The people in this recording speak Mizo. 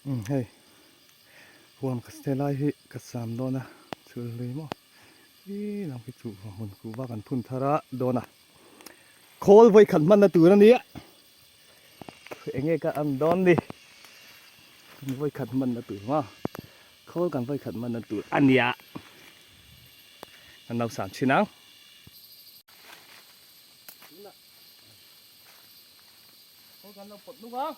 Umm hei huan ka stay lai hi ka sam dawn a chhul hlui maw ih lam khi chu hmun kuhva kan phun thar a dawn a khawl vawi khat hmanna tur a nia eng nge ka an dawn ni kan vawi khat hmanna tur maw khawl kan vawi khat hmanna tur a nia kan lo sam thin ang. Khawl kan lo pawt nuk ang.